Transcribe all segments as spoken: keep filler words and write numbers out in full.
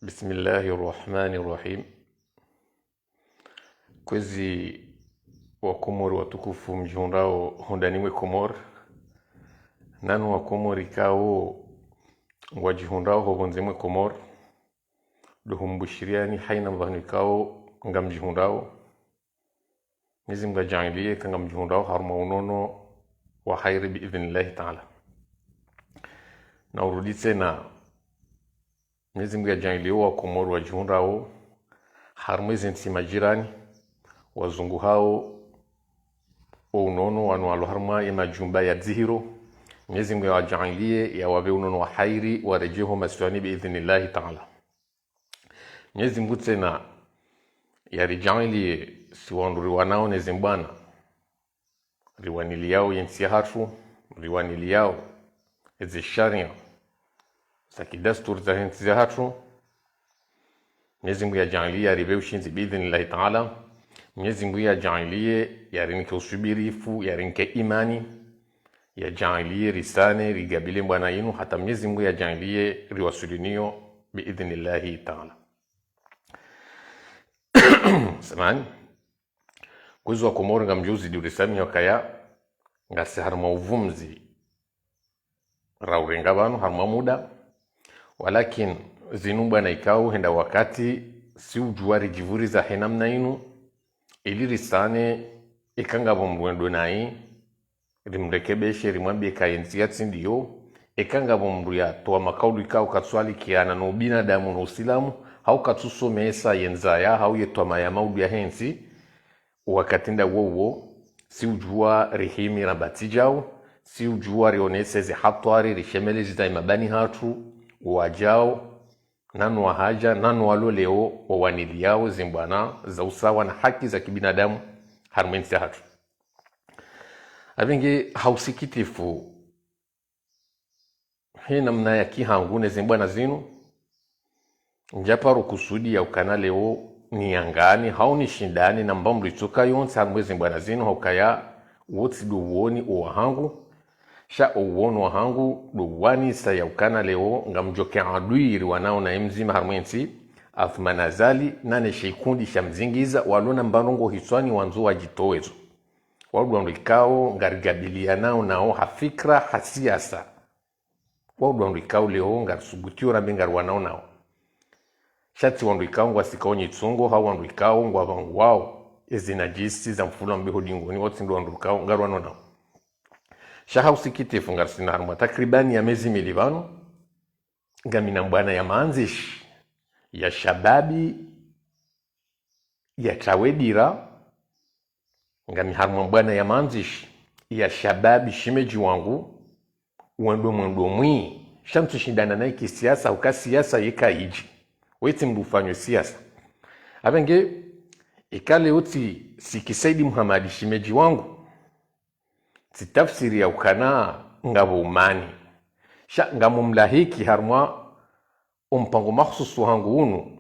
بسم الله الرحمن الرحيم. Kwezi Wakomori watukufu mdjihundrao hondani mwe Komori, nanu Wakomori ikao ngwadjihundrao hopvondze mwe Komori, ndo humbushiriani haina mbapvanu ikao ngamdjihundrao. Mwenyezi Mungu yadjaanliye eka ngamdjihundrao harumwa unono wa hairi biidhnillahi taala. Na urudi tsena, Mwenyezi Mungu yadjaanliye Wakomori wadjihundrao harumwa eze ntsi majirani, wazunguhao o unono, wanu walo harumwa ye majumba ya dzihiro. Mwenyezi Mungu yadjaanliye yawapve unono wa hairi, waredjee ho masiwani biidhnillahi taala. Mwenyezi Mungu tsena yaridjaanliye si wandru riwanao ne ze mbwana, riwaniliyao ye ntsi yahatru, riwaniliyao eze sharia za kidasturi zahe ntsi yahatru. Mwenyezi Mungu yadjaanliye yaripve ushindzi biidhnillahi taala. Mwenyezi Mungu yadjaanliye yarinike usubirifu, yarinike imani, yadjaanliye risane, rigabile mbwana inu, hata Mwenyezi Mungu yadjaanliye riwaswili nayo biidhnillahi taala. Samahani. Kwezi Wakomori ngamdjo uzidi urisamihi ukaya ngasi harumwa uvumzi raurenga pvanu harumwa muda. Walakini zinu mbwana ikao hwenda wakati si udjuwa ridjipvuriza he namna inu, ili risane eka ngapvo mdru wendo nayi, rimrekebeshe, rimwambiye ka ye ntsi yatsi ndiyo. Eka ngapvo mdru yatowa makaulu ikao katsuwalikiana no ubinadamu no usilamu, hau katsusomesa ye ndzaya hau ye twamaya maudu yahe ntsi, wakati nda uwo uwo si udjuwa rihimi rambatsi djau, si udjuwa rionese ze hatwari, rishemeleze za imabani hatru wadjao, nanu wahadja, nanu walo leo wawaniliyao ze mbwana za usawa na haki za kibinadamu harumwa ye ntsi yahatru. Apvenge ha usikitifu, he namna ya kihangu ne ze mbwana zinu, ndjaparo kusudi ya ukana leo niyangani hau nishindani na mbamdru itsoka yontsi harumwa ze mbwana zinu, ha ukaya wotsi ndo uwoni owahangu. Sha owoni wahangu ndo uwanisa ya ukana leo ngamdjoke adui riwanao naye mdzima harumwa ye ntsi, Athumani Azali, nane she ikundi sha mzingiza, walo na mbarongo hitswani wandzo wadjitowe zo. Wao ndo wandru ikao ngarigabilianao nao ha fikira, ha siasa. Wao ndo wandru ikao leo ngarisubutiyo rambe ngariwanao nao. Sha tsi wandru ikao ngwasikao nyitsungo, hau wandru ikao ngwapvanguwao ezi najisi za mfula mbi ho dingoni, wao tsi ndo wandru ikao ngariwanao nao. Sha ha usikitifu ngarisina harumwa takribani ya mezi mili pvanu, ngamina mbwana ya maandzishi ya shababi ya tawedira, ngami harumwa mbwana ya maandzishi ya shababi shemedji wangu, wendo mwendo mwi, sha ntsushindana naye kisiasa, uka siasa yeka idji. Wetsi mdru ufanyao siasa. Apvenge, ika leo tsi siki Saidi Muhamadi shemedji wangu, tsi tafsiri ya ukana ngapvo umani. Sha ngamumlahiki harumwa ompango mahususu hangu unu,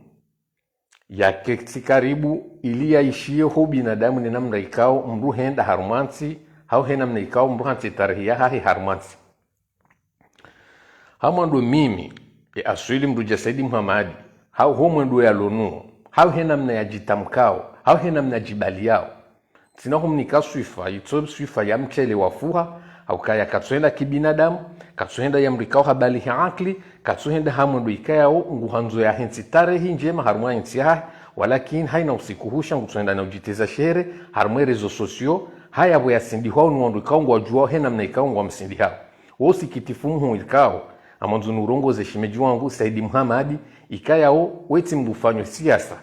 yaketsi karibu ili yaishiye ho binadamu ne namna ikao mdru henda harumwa ntsi, hau he namna ikao mdru hantsi tarehi yahahe harumwa ntsi. Ha mwando mimi, e aswili mdru dja Saidi Muhamadi, hau ho mwendo yalo nuwo, hau he namna yadjitamkao, hau he namna yadjibaliyao. Tsina humnika swifa, itso swifa ya mtsele wa fuha, ha ukaya katsuhenda kibinadamu, katsuhenda ya mdru ikao habalihi akili, katsuhenda ha mwendo ikayao nguhandzo yahe ntsi tarehi ndjema harumwa ye ntsi yahahe, walakini haina usiku husha ngutsuhenda na udjiteza shere harumwa ye réseaux sociaux, haya pvo yasindihwao ni wandru ikao ngwadjuwao he namna ikao ngwamsindihao. Wo usikitifu muhuu ikao, ngamwandzo niurongoze shemedji wangu Saidi Muhamadi, ikayao wetsi mdru ufanyao siasa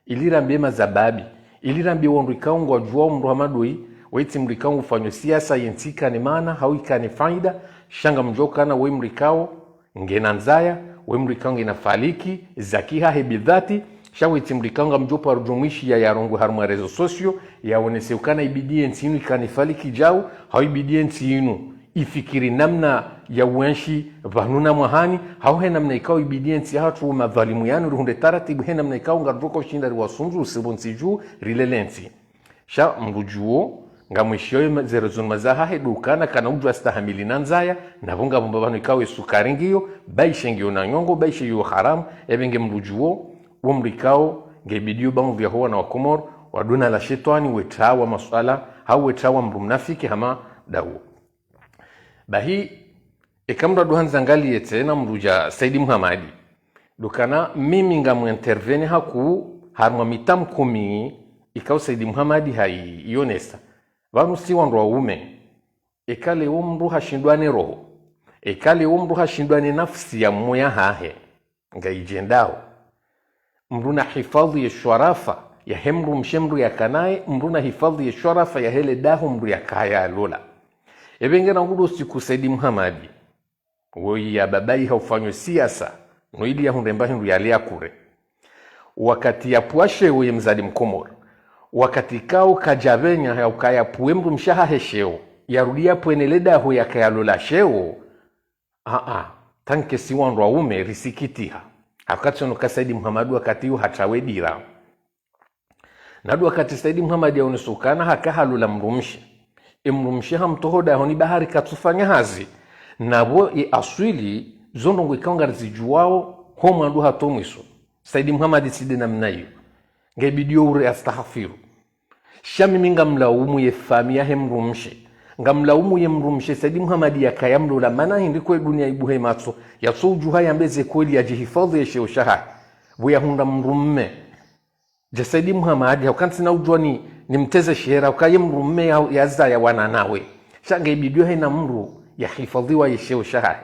ili rambe mazababi, ili rambe wandru ikao ngwadjuwao mdru hama ndo yi, wetsi mdru ikao ngufanyao siasa ye ntsi ikane maana, hau ikane faida, sha ngamdjo ukana we mdru ikao ngena ndzaya, we mdru ikao ngena faliki za kihahe bidhati, sha wetsi mdru ikao ngamdjo paro djumwishi ya yarongowe harumwa réseaux sociaux, yaonese ukana ibidi ye ntsi inu ikane faliki djau, hau ibidi ye ntsi inu ifikiri namna ya uenshi pvanu na mwahani, hau he namna ikao ibidi ye ntsi yahatru madhwalimu yanu rihundre taratibu, he namna ikao ngaridjo ushinda riwasundzu usibu ntsi dju rilele ntsi. Sha mdru djuwo, Ngamwishiyo ye ma-, ze raisonnement zahahe ndo ukana kana udjua stahamili na ndzaya, na pvo ngapvo mbapvi pvanu ikao ye sukari ngiyo, ba ishe ngiyo na nyongo, ba ishe yo haramu, ebe nge mdru djuo, wo mdru ikao, nge bidiyo ba mdru yahowa na Wakomoro, waduna la shetwani, wetrawa masuala, hau wetrawa mdru mnafiki hama ndawo. Bahi, eka mdru ndo handza ngaliye tsena mdru dja Saidi Muhamadi. Ndo ukana mimi ngamu intervenir haku harumwa mitamko mi ikao Saidi Muhamadi hayi yonesa. Pvanu si wandru waume. Eka leo mdru hashindwa ne roho. Eka leo mdru hashindwa ne nafsi ya moyo hahe. Ngayidjendao. Mdru na hifadhi ye shwarafa yahe mdrumshe mdru yakanaye, mdru na hifadhi ye shwarafa yahe le daho mdru yakaya lola. Ebe nge rangu ndo siku Saidi Muhamadi, woyi ya babayi ha ufanyo siasa, no ili ya hundre mba hindru yale ya kure. Wakati ya pvwa sheo ye mzali Mkomoro. Wakati ikao kadja pvenya ya ukaya pvwe mdrumshe hahe sheo. Ya rudi ya pvwe ne le daho yakaya lola sheo. Aa, tanke si wandru waume risikitiha. Wakati ono ka Saidi Muhamadi wakati yu hatrawe dira. Na ndo wakati Saidi Muhamadi yaonesa ukana haka halola mdrumshe. E mdrumshe hamtoho dahoni bahari katsufanya hazi. Na pvo ye aswili, zo ndrongoo ikao ngarizidjuwao, ho mwando hata mwiso. Saidi Muhamadi tsi nde namna iyo. Nge bidiyo ure astaghfiru. Sha mimi ngamlaumu ye famiyi yahe mdrumshe. Ngamlaumu ye mdrumshe Saidi Muhamadi yakaya mlola mana hindri kwe dunia ibuhe matso. Yatso udjuha yambe ze kweli yadjihifadhi ye sheo shahahe. Pvo yahundra mdrumme. Dja Saidi Muhamadi, hauka ntsina udjua ni, nimteze shihere, hauka ye mdrumme ya, yazaya wana nawe. Sha nge bidiyo hayina mdru yahifadhiwa ye sheo shahahe.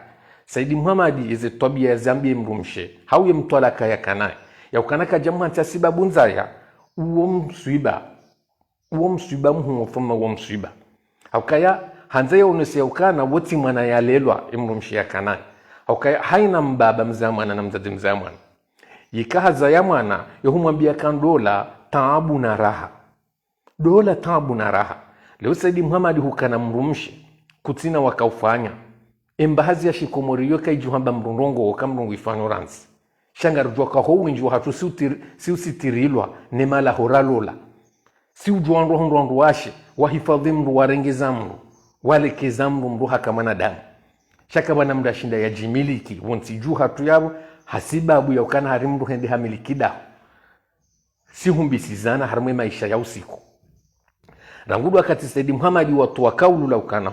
Saidi Muhamadi, yeze twabiya yazambiye mdrumshe. Hau ye mtwalaka yakanaye. Ya ukana kadja muhantsi ha sibabu ndzaya, uwo mswiba. Uwo mswiba muhuu thumma uwo mswiba. Haukaya, handza yaonese ya ukana, wo tsi mwana yalelwa, ye mdrumshe yakanaye. Haukaya, hayina mbaba mzaya mwana na mdzadze mzaya mwana. Yika hazaya mwana, yo humwambiya ka ndola, taabu na raha. Ndola, taabu na raha. Leo Saidi Muhamadi hukana mdrumshe, kutsina wakaufanya. Emba hazi ya shikomori yo kayidjuhamba mdru ndrongoo, ka mdru ngu ifanyo randzi. Sha ngaridjuwa ka ho wendji wahatru si utir-, si usitirilwa, ne mala ho ralola. Si udjuwa ndro ho ndro wandru washe, wahifadhi mdru, warengeza mdru, walekeza mdru, mdru haka mwanadamu. Sha kapvana mdru ashinda yadjimiliki, wontsi dju hatru yapvo, ha sibabu ya ukana hari mdru hende hamiliki daho. Si humbisizana harimwa ye maesha ya usiku. Rangu ndo wakati Saidi Muhamadi watowa kaulu la ukana.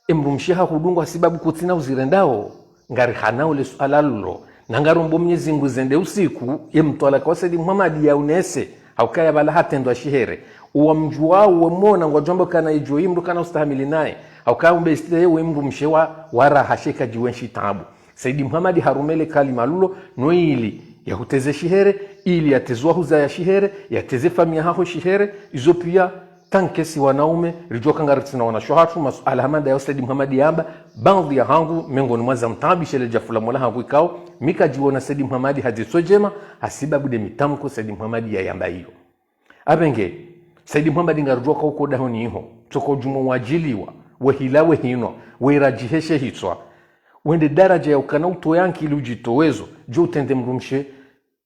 Emdrumshe hahudungwa ha sibabu kutsina uzirendao, ngarihanao le suala lilo. Na ngarombo Mwenyezi Mungu zende usiku, ye mtwalaka wa Saidi Muhamadi yaonese, haukaya pvala hatrendwa shihere. Uwamdjuwao wemona ngwadjo amba kana idjo yi mdru kana ustahamili naye. Haukaya umbe isile ye mdrumshe wa, wa raha sha kadjiwenshi taabu. Saidi Muhamadi harumele kalima lilo, no ili yahuteze shihere, ili yateze wahuzaya shihere, yateze famiyi yaho shihere, izo piya tanke si wanaume, ridjuwa ka ngaritsina wanashe hatru, masuala hama ndaya Saidi Muhamadi yamba, baadhwi yahangu, mengoni mwa za mtaabishe le djafu la mola hangu ikao, mi kadjiwona Saidi Muhamadi ha dziso djema, ha sibabu nde mitamko Saidi Muhamadi yayamba iyo. Apvenge, Saidi Muhamadi ngarudjuwa ka uko dahoni iho, tsoko djumwa wadjiliwa, wehila wehinwa, weradjiheshe hitswa. Wende daraja ya ukana utowe ankili udjitowezo, djo utrende mdrumshe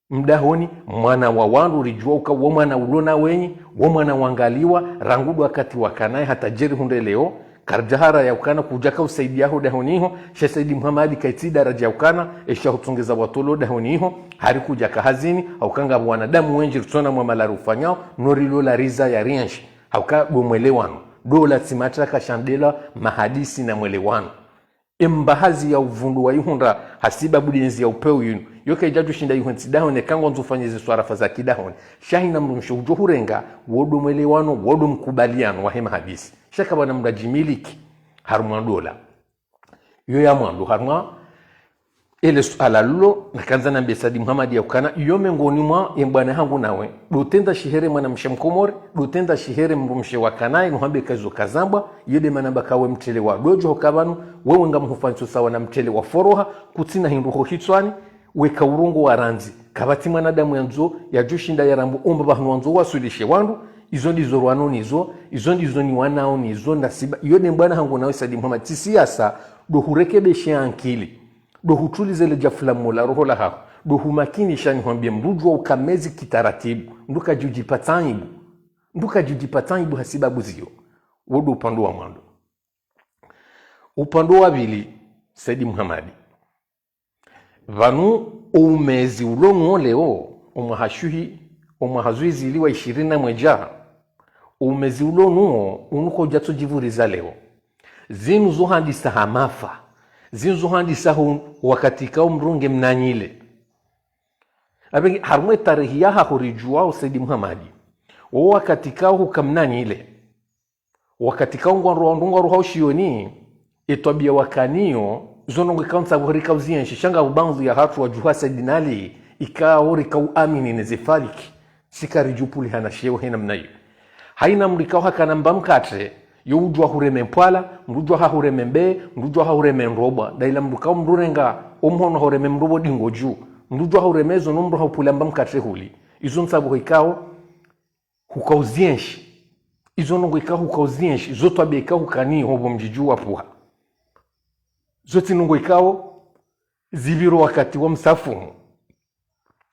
mdahoni, mwana wa wandru ridjuwa uka wo mwana ulo na wenyi, wo mwana wangaliwa, rangu ndo wakati wakanaye hata djeri hundre leo, karidjahara ya ukana kudjaka usaidiya ho dahoni iho, sha Saidi Muhamadi kaitsi daraja ya ukana, esha hutsongeza watolo dahoni iho, hari kudjaka hazini, hauka ngapvo wanadamu wendji ritsona mwa mala rufanyao, no rilo la rizaya rienshi. Hauka ndo mwelewano, ndo la tsi matraka sha ndela mahadisi na mwelewano. Emba hazi ya uvundru wayihundra ha sibabu nde ndziya ya upvewu yinu. Yo kayidjadjo shinda yihwe ntsi dahoni eka ngwandzo ufanye ze swarafa za kidahoni. Sha hayina mdrumshe udjo hurenga, wo ndo mwelewano, wo ndo mkubaliyano wahe mahadisi. Sha kapvana mdru adjimiliki, harumwa ndola. Iyo ya mwando, harumwa ele suala lilo, nakandza nambe Saidi Muhamadi ya ukana, iyo mengoni mwa ye mbwana hangu nawe. Ndo utrenda shihere mwanamshe mkomori, ndo utrenda shihere mdrumshe wakanaye, no hambe ka izo kazambwa, iyo nde mana mba ka we mtrele wa dodjo ho kapvanu, wewe ngamhufanyisa sawa na mtrele wa foroha, kutsina hindru ho hitswani, weka urongowa randzi. Kapvatsi mwanadamu yandzo, yadjo shinda yarambe omba pvahanu wandzo waswilishe wandru, izo ndizo rwano nizo, izo ndizo niwanao nizo, nda siba, iyo nde mbwana hangu nawe Saidi Muhamadi, tsi siyasa, ndo hurekebeshe ankili. Ndo hutulize le djafu la mola roho lahaho. Ndo humakinisha nihwambiye mdru djuwa uka mezi kitaratibu. Mdru kadjudjipatsa aibu. Mdru kadjudjipatsa aibu ha sibabu ziyo. Wo ndo upvandre wa mwando. Upvandre wa pvili, Saidi Muhamadi. Pvanu oumezi ulo nuwo leo, omwaha shuhi, omwaha zwizili wa ishirini na mwedja, oumezi ulo nuwo, unu kaudja tsodjipvuriza leo. Zinu zo handisa ha mafa, zinu zo handisa ho wakati kao mdru nge mnanyile. Apvenge, harumwa etarehi yahaho ridjuwao Saidi Muhamadi, wo wakati kao huka mnanyile. Wakati kao ngwandro wandru ngwaruhao shioni, etwabiya wakanayo, zo ndrongoo ikao ntsabuho rikao uzienshi, sha ngapvo baadhwi yahatru wadjuha Saidina Ali, ikao rikao uamini ne ze falaki, si karidjopvulihana sheo he namna iyo. Haina mdru ikao hakana mba mkatre, yo udjuwa hureme mpwala, mdru udjuwa hahureme mbe, mdru udjuwa hahureme ndrobwa, daila mdru kao mdru renga, omhono hahureme mdru pvo dingo dju, mdru udjuwa hahureme zo no mdru haupvula mba mkatre huli. Izo ntsabuho ikao, huka uzienshi. Izo ndrongoo ikao huka uzienshi, zo twabiya ikao hukanayo hopvo mdjidju wapvuha. Zo tsi ndrongoo ikao zipviro wakati wa msafumu.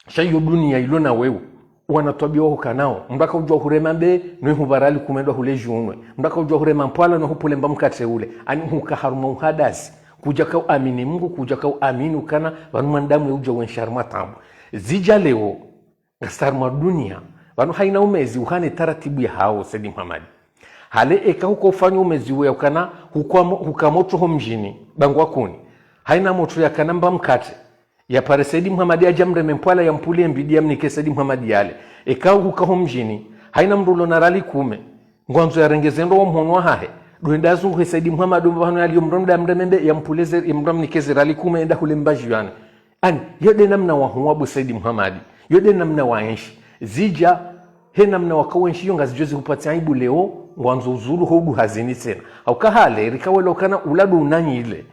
Sha iyo duniya ilo na wewe, wana twabiya wahukanao. Mdru aka udjuwa hurema mbe, nwe hupvara likume ndo hule djunwe. Mdru aka udjuwa hurema mpwala, nwe hupvule mba mkatre ule. Ani huka harumwa uhadasi. Kudjaka uamini Mungu, kudjaka uamini ukana, pvanu mwanadamu ye udja uenshi harumwa taabu. Zidja leo, ngasi harumwa duniya, pvanu haina umezi uhane taratibu yahawo, Saidi Muhamadi. Hale eka huka ufanya umezi uwo ya ukana, huka mo-, huka motro ho mdjini, bangwa kuni. Haina motro yakana mba mkatre. Yapare Saidi Muhamadi yadja mreme mpwala yampvulie mbidi yamnike Saidi Muhamadi yale. Eka huka ho mdjini, haina mdru ulo na riali kume. Ngwandzo yarenge ze ndro wo mhono wahahe. Ndo enda yazunguhe Saidi Muhamadi omba pvanu yaliyo mdru mda mreme mbe yampvuleze, yamdru amnike ze riali kume enda hule mbadji yane. Ani, yo nde namna wahuwa bo Saidi Muhamadi. Yo nde namna waenshi. Zidja, he namna wakao wenshi yo ngazidjo zihupvatsi aibu leo, ngwandzo uzulu ho udu hazini tsena. Hauka hale, rikao welewa ukana ula ndo unanyile.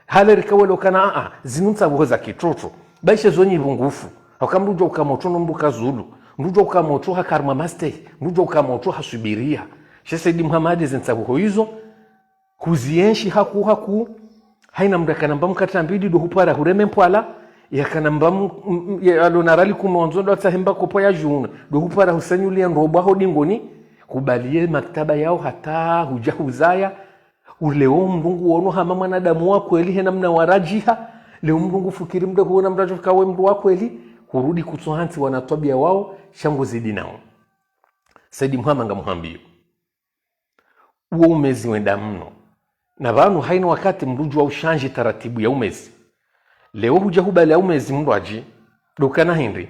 Hale rikao welewa ukana, a, a, zinu ntsabuho za kitrotro. Ba ishe zo nyi pvungufu. Hauka mdru udjuwa uka motro no mdru ka zulu. Mdru udjuwa uka motro haka harumwa mastehi. Mdru udjuwa uka motro hasubiriya. She Saidi Muhamadi ze ntsabuho izo, huzienshi haku haku, haina mdru yakana mba mkatre mbidi ndo hupvara hureme mpwala, yakana mba m-, m-, m-, ya alo na riali kume wandzo ndo atsahe mba kopvo ya djunwe, ndo hupvara husanyuliya ndrobwa ho dingoni, hubaliye maktaba yao hata hudja huzaya, uleo mdru nguono hama mwanadamu wa kweli he namna waradjiha, leo mdru ngufikiri mdru huona mdru adjo fika we mdru wa kweli, hurudi kutso hantsi wana twabiya wao, sha nguzidi nao. Saidi Muhama ngamuhambiyo. Uwo umezi wenda mno. Na pvanu haina wakati mdru udjuwa ushandji taratibu ya umezi. Leo hudja hubali ya umezi mdru adji, ndo ukana hindri,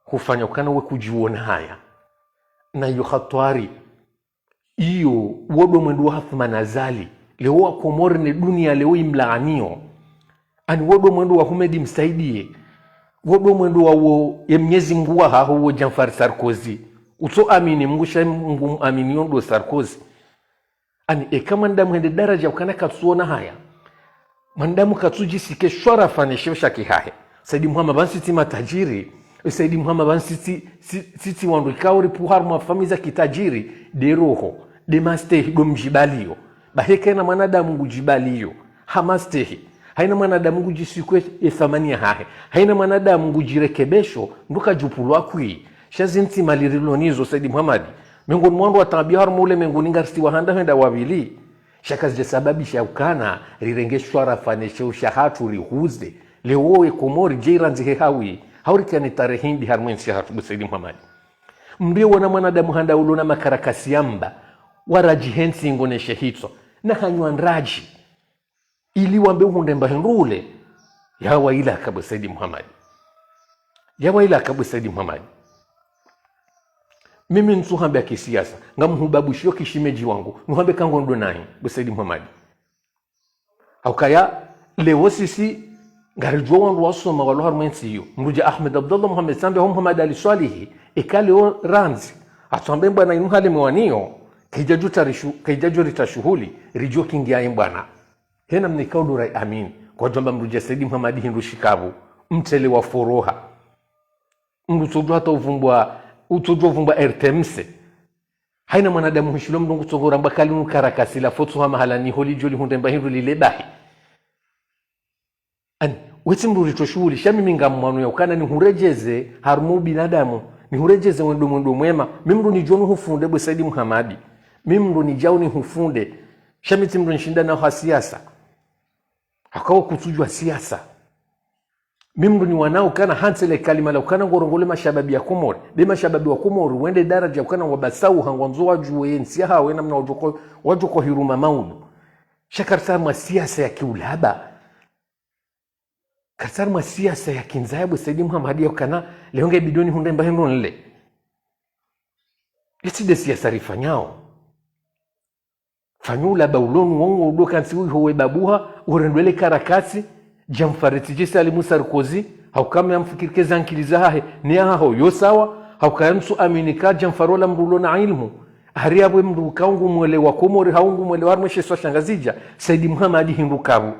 hufanya ukana we kudjiona haya. Na iyo hatwari. Iyo, wo ndo mwendo wa Athumani Azali. Leo wa Komori ne duniya leo imlaaniyo. Ani wo ndo mwendo wa Humedi Msaidiye. Wo ndo mwendo wa wo ye Mnyezi Mngu wahaho wo Jean-Faure Sarkozy. Utso amini Mngu sha Mngu amini yo ndo Sarkozy. Ani eka mwanadamu hende daraja ukana katsuona haya. Mwanadamu katsudjisike shwarafa ne sheo shake hahe. Saidi Muhama pvanu sitsi matajiri. Saidi Muhama pvanu sitsi, si-, sitsi wandru ikao ripvuha harumwa famiyi za kitajiri. Nde roho, nde mastehi, ndo mdjibaliyo. Bahi eka haina mwanadamu ngudjibaliyo ha mastehi. Haina mwanadamu ngudjisikwe ye thamani yahahe. Haina mwanadamu ngudjirekebesho, ndo kadjupvulwa kwi. Sha zintsi mali rilo nizo Saidi Muhamadi. Mengoni mwa wandru wa taabiha harumwa ulemengu ni ngarisi wa handa hwenda wapvili. Sha kazidja sababisha ukana rirenge shwarafa ne sheo shahatru rihuze. Leo ye Komori dje irandzi he hawi. Haurikani tarehi mbi harumwa entsi yahatru bo Saidi Muhamadi. Mdru ye wona mwanadamu handa ulo na makarakasi ya mba. Waradji he ntsingo ne she hitswa. Na hanywa ndradji. Ili wambe uhundre mba hindru ule. Ya wailaka bo Saidi Muhamadi. Ya wailaka bo Saidi Muhamadi. Mimi ntsuhambe ya kisiyasa. Ngamhubabushiyo kishemedji wangu. Nuhambe kango ndo nayi bo Saidi Muhamadi. Haukaya, leo sisi, ngaridjuwa wandru wasoma walo harumwa entsi iyo. Mdru dja Ahmed Abdallah Mohamed Sambi hau Muhamadi Ali Swalihi, eka leo randzi. Atsuhambe mbwana inu hale mwaniyo, kaidjadjo tarishu-, kaidjadjo rita shuhuli, ridjo kingiya ye mbwana. He namna ikao ndo rai amini. Kwadjwamba mdru dja Saidi Muhamadi hindru shikabu. Mtele wa foroha. Mdru utsodjuwa hata uvumbwa, utsodjuwa uvumbwa R T M C. Haina mwanadamu hishilo mdru ngutsongora mba kali nu karakasi la fotso ha mahala ni holi djo lihundre mba hindru lile bahi. Ani, wetsi mdru rito shuhuli, sha mimi ngamwanu ya ukana nihuredjeze harumwa ubinadamu, nihuredjeze wendo mwendo mwema, mi mdru nidjo nuhufunde bo Saidi Muhamadi. Mi mndru nidjao nihufunde. Sha mi tsi mndru nishindana ha siasa. Haka we kutsudjua siasa. Mi mndru niwanao ukana hantsi le kalima la ukana ngorongole mashababi ya Komori. Be mashababi wa Komori, wende daraja ukana wabasau ha ngwandzo wadjue ye ntsi yahawo namna wadjoko, wadjoko hiruma maudu. Sha kartsi harumwa siasa ya kiulaba. Kartsi harumwa siasa ya kindzaya bo Saidi Muhamadi ya ukana, leo nge bidoni hundre mba hindru nle. Yetsi nde siasa rifanyao. Fanyo ulaba ulonu wongo udoka ntsi uiho we babuha, urendwele karakasi, djamfare tsi dje Salimu Sarkozy, hauka mi ya mfikiri ke zankili zahahe, ne yahaho yo sawa, hauka ya ntsu aminika, djamfare ola mndru ulo na ilmu. Hari yapvo mndru ukao ngu mwelewa Komori, hau ngu mwelewa harumwa she isiwa sha Ngazidja, Saidi Muhamadi hindru kapvu.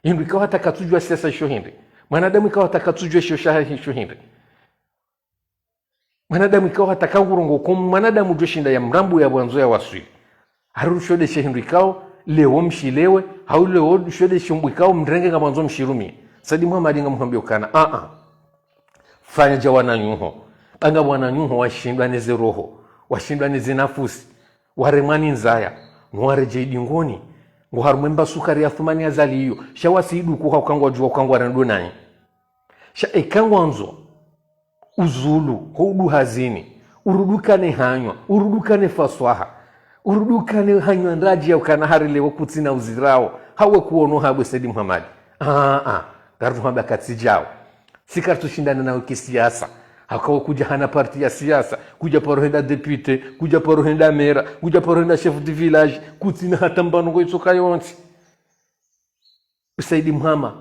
Hindru ikao hata katsudjua siasa isho hindri. Mwanadamu ikao hata katsudjua isho shaha isho hindri. Mwanadamu ikao hata kangurongo ko mwanadamu djo shinda ya mrambu ya bwandzo ya waswili. Hari ushodeshe hindru ikao, leo mshilewe, hau leo ushodeshe mbu ikao mrenge ngamwandzo mshirumie. Saidi Muhamadi ngamhambio ukana, a-a. Fanya dja wananyuho. Ba nga wananyuho washindwa ne ze roho, washindwa ne ze nafusi, waremwa ni ndzaya, no waredjei dingoni, ngo harumwa emba sukari ya Athumani Azali iyo, sha wasi iduku hauka ngwadjua uka ngwarendao nayi. Sha eka ngwandzo uzulu, ho udu hazini, urudi ukane hanywa, urudi ukane faswaha, urudi ukane hanywa ndradji ya ukana hari leo kutsina uzirao, hau we kuono ha bo Saidi Muhamadi. A-a, ngaritsuhamba katsidjao. Si karitsushindana nawe kisiasa. Haka we kudja hana parti ya siasa, kudja paro henda député, kudja paro henda maire, kudja paro henda chef de village, kutsina hata mbano ngo itsoka yontsi. Saidi Muhama.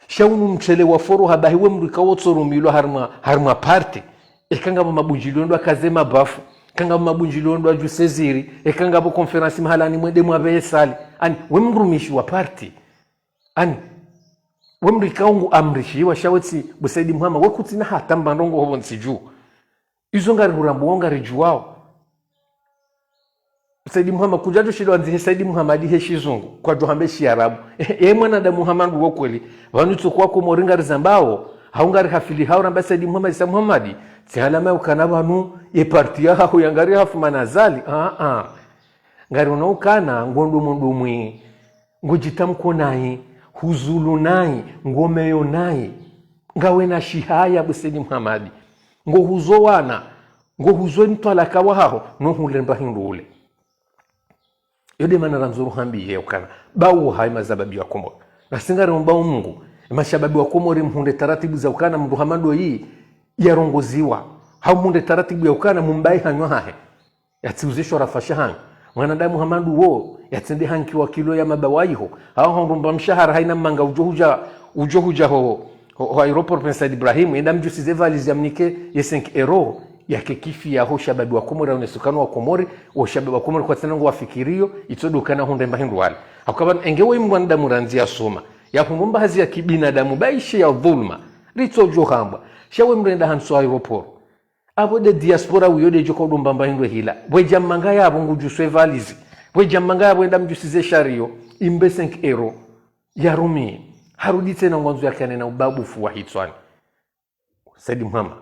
Sha unu mtsele wa foro habahi we mndru ikao tsorumilwa harumwa, harumwa parti. Eka ngapvo mabundjilio ndo akaze mabafu. Eka ngapvo mabundjilio ndo adjuse ziri. Eka ngapvo conférence mahalani mwende mwapve esali. Ani, we mrumishi wa parti. Ani, we mndru ikao ngu amrishiwa, sha we tsi, bo Saidi Muhama, we kutsina hata mba ndrongo hopvo ntsi dju. Izo ngarihurambuao ngaridjuao. Saidi Muhama, kudjadjo shilwa ndzihe Saidi Muhamadi he shizungu, kwadjo hambe shiarabu. E mwanadamu hama nduwo kweli, pvanu itsokuwa Komori ngarizambao, hau ngarihafili hau ramba Saidi Muhamadi, Saidi Muhamadi, tsi halama ya ukana pvanu, ye parti yahaho ya ngari hafu mana Azali. A-a. Ngariona ukana, ngo ndomwe ndomwe, ngo djitamko nayi, huzulu nayi, ngo meyo nayi. Ngawe na shihaya bo Saidi Muhamadi. Ngo huzo wana, ngo huzo mtwalaka wahaho, no hulemba hindru ule. Yo nde mana randzo ruhambiye ukana, bawu hayi mashababi wa Komori. Nasi ngariomba Mungu, mashababi wa Komori mhundre taratibu za ukana mndru hama ndo yi yarongoziwa. Hau mhundre taratibu ya ukana mumbaye hanywa hahe. Yatsiuze shwarafa shahanyu. Mwanadamu hama nduwo, yatsende hankiwa kilo ya mabawa iho. Hau hondromba mshahara haina manga udjo hudja, udjo hudja ho, ho, ho aéroport Prince Said Ibrahim, enda mdjusize valise ya mnike ye cinq euros, yake kifi yaho shababi wa Komori, hau ne sukano wa Komori, wo shababi wa Komori kwatsina ngo wafikiriyo, itso ndo ukana hundre mba hindru wale. Hauka pvanu, enge we mwanadamu randzi ya soma, ya hundromba hazi ya kibinadamu, ba ishe ya dhulma, ritso djo hambwa. Sha we mrenda hantsi aéroport. Apvo nde diaspora uyo nde djo kaudumba mba hindru hila. Pvwe dja manga yapvo ngudjuswe valise. Pvwe dja manga yapvo enda mdjusize shariyo. Imbe cinq euros. Yarumi. Harudi tsena ngwandzo yakane na ubabufu wa hitswani. Saidi Muhama.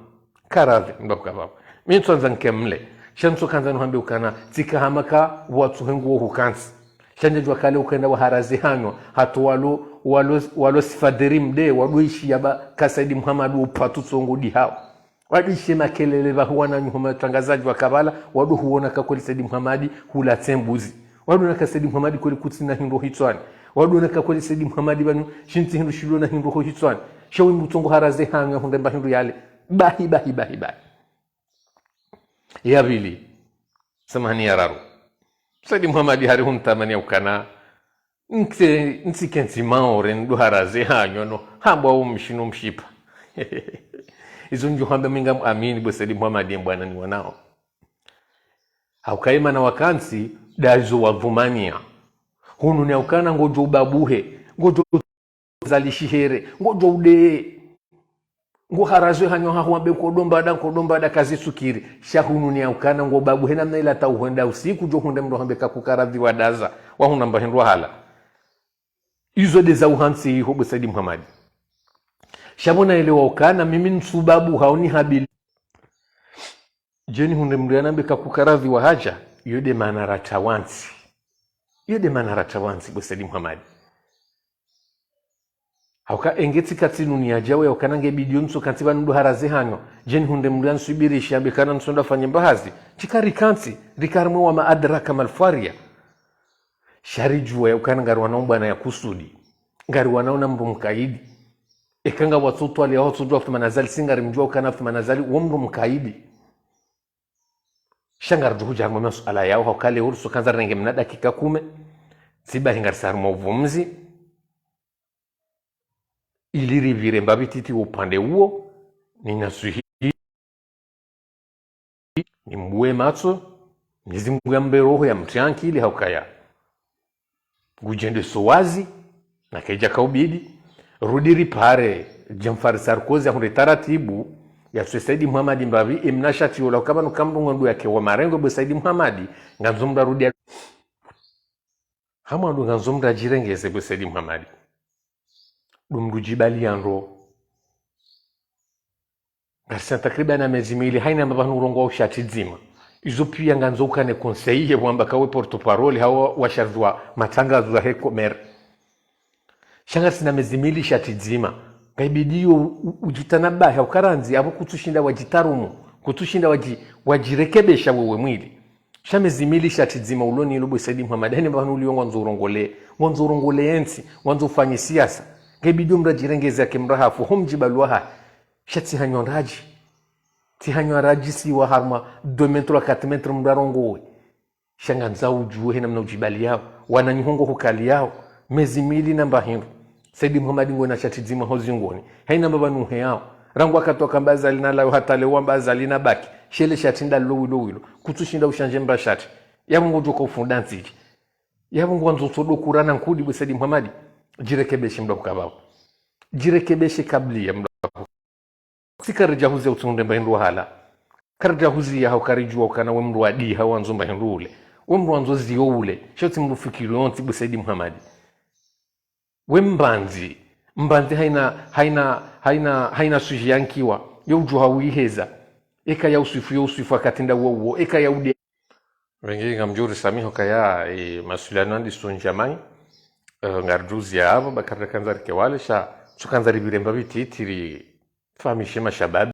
Karadhi, ndo kukapvapvo. Mi ntswandza nkemle. Sha ntsokandza nuhambe ukana. Tsika hama ka watsu hengu wo hukantsi. Sha ndjadjuwa kale ukenda waharaze hanywa. Hata walo, walo, walo sifadhiri mde, wado ishi yaba ka Saidi Muhamadi upvatsu tsongo di hawo. Wado ishe makelele pvahu wananyuho matrangazadji wa kabala, wado huona ka kweli Saidi Muhamadi hula tsembuzi. Wado ona ka Saidi Muhamadi kweli kutsina hindru hitswani. Wado ona ka kweli Saidi Muhamadi pvanu shintsi hindru shilo na hindru ho hitswani. Sha we mndru tsongo haraze hanywa hundre mba hindru yale. Bahi, bahi, bahi, bahi. Ya pvili. Samahani ya raru. Saidi Muhamadi hari huntamani ya ukana. Ntse, ntsi kentsi Maore, ndo haraze hanywa no, hambwa wo mshino mshipa. Izo ndjo hamba mi ngam amini bo Saidi Muhamadi ye mbwana niwanao. Hauka ye mana wakantsi, nda izo wadhumania. Hunu ni ukana ngodjo ubabuhe, ngodjo uzalishihe here, ngodjo ude. Ngo harazwe hanywa hahu wambe nkodo mbada, nkodo mbada kazitsukiri. Sha hunu ni ukana ngo babuhe namna ila ta uhwenda usiku djo hundre mndru hambe kakukaradhi wa daza. Wahuna mba hindru hala. Izo nde za uhantsi iho bo Saidi Muhamadi. Sha pvo naelewa ukana mimi ntsu babu haoni habili. Djeni hundre mndru yanambe kakukaradhi wa haja, iyo nde mana ratawantsi. Iyo nde mana ratawantsi, bo Saidi Muhammad. Hauka enge tsi katsi nuni ya djawe, hauka nange bidio ntsu kantsi pvanu ndo haraze hanyo. Djeni hundre mndru yansubirishe yambe kana ntsu ndo afanye mbahazi. Tsi kari kantsi, rika harimwa wa ma adraka mal fariya. Sha ridjuwa ya ukana ngari wanao mbwana ya kusudi. Ngari wanao na mndru mkaidi. Eka ngapvo watsotwali ya watsodjuwa Athumani Azali, si ngari mdjuwa ukana Athumani Azali, wo mndru mkaidi. Sha ngaridjo hudja harimwa masuala yawo, hauka leo ritso kandza rirenge mna dakika kume. Tsi bahi ngarisa harimwa uvumzi. Ili ripvire mbapvi titi wo upande uwo, ni nasuhi, ni mbuwe matso, Mwenyezi Mungu yambe roho yamtriye ankili hauka ya ngudjende so wazi, na kaidja kaubidi, rudi ripare, Djamfari Sarkozy ahundre taratibu, yatsuwe Saidi Muhammad mbapvi, emna shati yola ukaba no kamdungo ndu yake wa marengo bo Saidi Muhammad, ngandzo mndru arudi ya-, hamwa ndu ngandzo mndru adjirengeze bo Saidi Muhammad. Ndo mndru djibali ya ndro. Ngarisa takriban na mezi mili, haina mbapvanu urongowa ushati dzima. Izo piya ngandzo ukane conseiller wamba kawe porte-parole, hawa washaridhi wa matangazo ya he Comores. Sha ngarisina mezi mili shati dzima. Ngaibidiyo u-, u-, udjitanabahi, hauka randzi, apvo kutsushinda wadjitarumu, kutsushinda wadji-, wadjirekebesha wewe mwili. Sha mezi mili shati dzima ulo nilo bo Saidi Muhammad, haina mbapvanu uliyo ngwandzo urongole, ngwandzo urongole yentsi, ngwandzo ufanye siasa. Ngaibidiyo mndru adjirengeze yake mrahafu, ho mdjibali wa hahe. Sha tsi hanywa radji. Tsi hanywa radji si wa harimwa deux mètres, quatre mètres mndru arongowe. Sha ngandzo udjuwe he namna udjibali yawo. Wananyaho ngo hukali yawo. Mezi mili na mbahindru. Saidi Muhammad ngwena shati dzima ho zingoni. Haina mbapvanu uhe yawo. Rangu wakati wakamba Azali nalawe hata leo wamba Azali nabaki. Sha ele shati ndalilo wilo wilo. Kutsushinda ushanje mba shati. Yapvo ngodjoka ufunda ntsi dje. Yapvo ngwandzo utsodo kura na nkudi bo Saidi Muhammad. Djirekebeshe mndru hukapvao. Djirekebeshe kabla ya mndru. Si karidja huziya utsunde mbahindru wahala. Karidja huziya hauka ridjuwa ukana we mndru wadiha wandzo mbahindru ule. We mndru wandzo ziyo ule. Sha tsi mndru fikiri yontsi bo Saidi Muhammad. We mbandzi. Mbandzi haina, haina, haina, haina sujet yankiwa. Yo udjuha uiheza. Eka ya uswifu, yo uswifu wakati nda uwo uwo. Eka ya ude. Pvenge ngamdjo uri samihi hukaya, e, masuala yanu yandisa undjia mayi. E, ngaridjo uziya apvo, ba karidja kandza rike wale, sha, tsu kandza ripvire mbapvi titi rifahamishe mashababi.